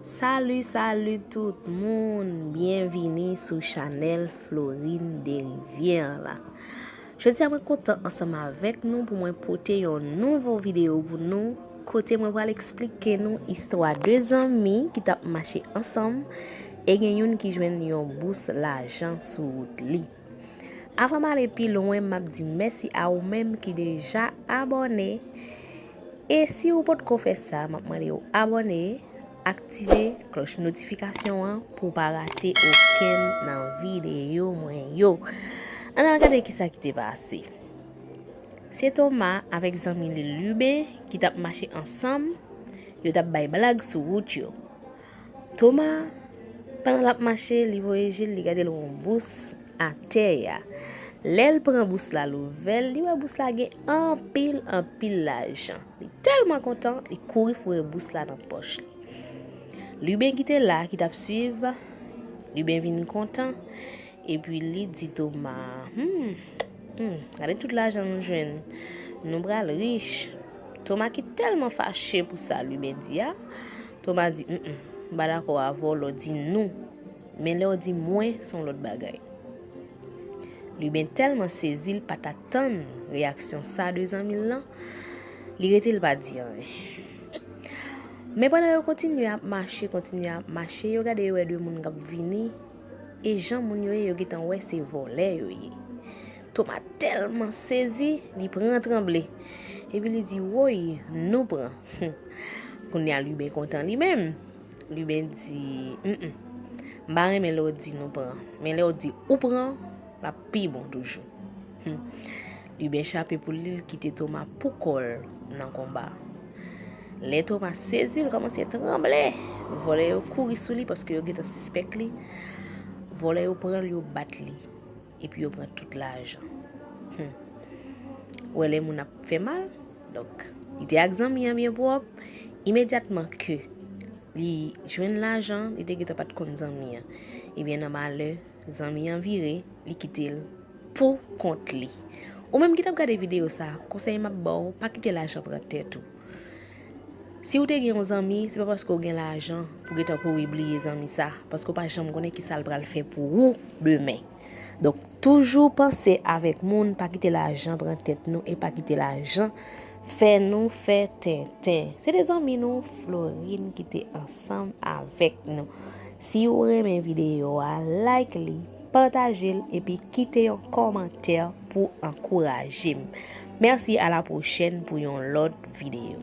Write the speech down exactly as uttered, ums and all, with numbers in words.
Salut, salut tout moun! Byenvini sou chanèl Florine Desrivières la. Jodi a mwen kontan ansanm avèk nou pou mwen pote yon nouvo videyo pou nou, kote mwen pral eksplike nou istwa de zanmi ki t ap mache ansanm e gen youn ki jwenn yon bous lajan sou wout li. Avan m ale pi lwen, m ap di mèsi a ou menm ki deja abòne. E si ou potko fè sa, m ap mande w abòne, aktive klòch notifikasyon an pou w pa rate okenn nan videyo mwen yo. Ann al gade kisa ki te pase. Se Thomas avèk zanmi li Lubin ki t ap mache ansanm, yo t ap bay blag sou wout yo. Thomas, pandan l ap mache, li voye je l, li gade l wè yon bous atè a. Lè l pran bous la, l ouvè l, li wè bous la gen anpil, anpil lajan. Li tèlman kontan, li kouri foure bous la nan pòch li. Lubin ki te la, ki t ap swiv, Lubin vin kontan, epi li di Thomas, hmm, hmm, gade tout lajan nou jwenn, nou pral rich. Thomas ki tèlman fache pou sa Lubin di a, Thomas di, mm, m pa dakò avè w lè w di nou, men lè w di mwen, se yon lòt bagay. Lubin tèlman sezi, l pa t atann reyaksyon sa de zanmi l lan, li rete, l pa di anyen. Men pandan yo kontinye ap mache, kontinye ap mache, yo gade, yo wè de moun k ap vini, e jan moun yo ye, yo gentan wè se vòlè yo ye. Thomas tèlman sezi, li pran tranble. Epi li di, woy, nou pran. Kounye a Lubin kontan li menm. Lubin di, mm, m pa renmen lè w di nou pran, men lè w di ou pran, l ap pi bon toujou. Hmm. Lubin chape pou li, l kite Thomas pou kò l nan konba. Lè Thomas sezi, l kòmanse tranble. Vòlè yo kouri sou li paske yo gentan sispèk li. Vòlè yo pran l, yo bat li. Epi yo pran tout lajan. Hmm. Wè lè moun ap fè mal. Donk, li te ak zanmi an byen pwòp. Imedyatman ke li jwenn lajan, li te gentan pa t konn zanmi an. Ebyen, nan malè, zanmi an vire, li kite l pou kont li. Ou menm ki t ap gade videyo sa, konsèy m ap ba w, pa kite lajan pran tèt ou. Si w te gen yon zanmi, se pa paske w gen lajan pou w gentan kouri bliye zanmi sa, paske w pa janm konnen kisa l pral fè pou ou demen. Donk, toujou panse avèk moun, pa kite lajan pran tèt nou e pa kite lajan fè nou fè tenten. Se te zanmi nou, Florine, ki te ansanm avèk nou. Si w renmen videyo a, like li, pataje l epi kite yon kòmantè pou ankouraje m. Mèsi, a la pwochèn pou yon lòt videyo.